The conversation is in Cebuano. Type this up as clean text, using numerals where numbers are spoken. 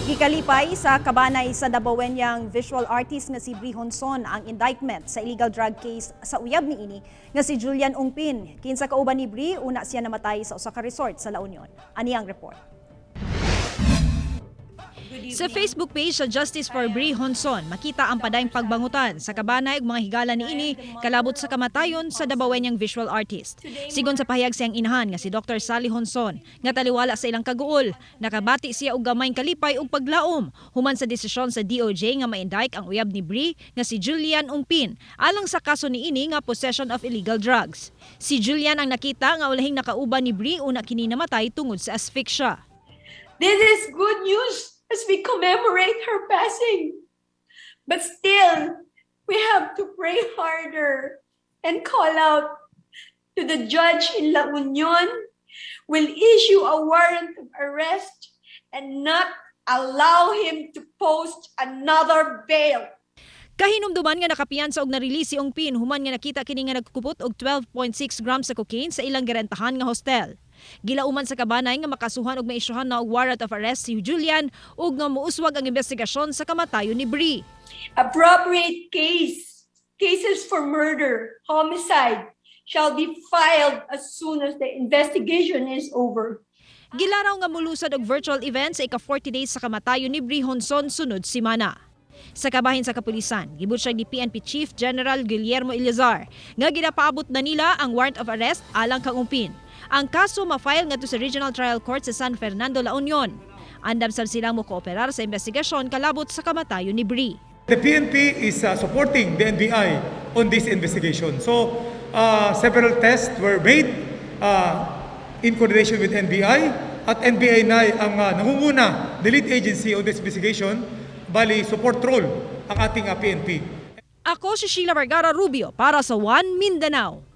Gikalipay sa kabanay sa Dabawenyang visual artist nga si Brie Honson ang indictment sa illegal drug case sa uyab niini nga si Julian Ongpin. Kinsa kauban ni Brie, una siya namatay sa usa ka resort sa La Union. Ani ang report. Sa Facebook page sa Justice for Brie Honson, makita ang padayong pagbangutan sa kabanay ug mga higala niini kalabot sa kamatayon sa Dabawenyang visual artist. Sigon sa pahayag sa iyang inahan nga si Dr. Sally Honson, nga taliwala sa ilang kaguol, nakabati siya og gamayng kalipay ug paglaom human sa desisyon sa DOJ nga ma-indict ang uyab ni Brie nga si Julian Ongpin alang sa kaso niini nga possession of illegal drugs. Si Julian ang nakita nga ulahing nakauban ni Brie una kini namatay tungod sa asphyxia. This is good news as we commemorate her passing. But still, we have to pray harder and call out to the judge in La Union will issue a warrant of arrest and not allow him to post another bail. Kahinumduman nga nakapiyansa og na-release si Ongpin human nga nakita kini nga nagkupot og 12.6 grams sa cocaine sa ilang girentahan nga hostel. Gilauman sa kabanay nga makasuhan og maisyuhan na og warrant of arrest si Julian ug nga muuswag ang investigasyon sa kamatayon ni Brie. Appropriate cases for murder, homicide, shall be filed as soon as the investigation is over. Gilaraw nga mulusad og virtual event sa ika-40 days sa kamatayon ni Brie Honson sunod simana. Sa kabahin sa kapulisan, gibutyag ni PNP Chief General Guillermo Eleazar nga ginapaabot na nila ang warrant of arrest alang kang Ongpin. Ang kaso ma-file ngadto sa Regional Trial Court sa San Fernando, La Union. Andam sab silang mo kooperar sa investigasyon kalabot sa kamatayon ni Brie. The PNP is supporting the NBI on this investigation. So, several tests were made in coordination with NBI at NBI na ang nangunguna, the lead agency on this investigation, bali support role ang ating PNP. Ako si Sheila Vergara Rubio para sa One Mindanao.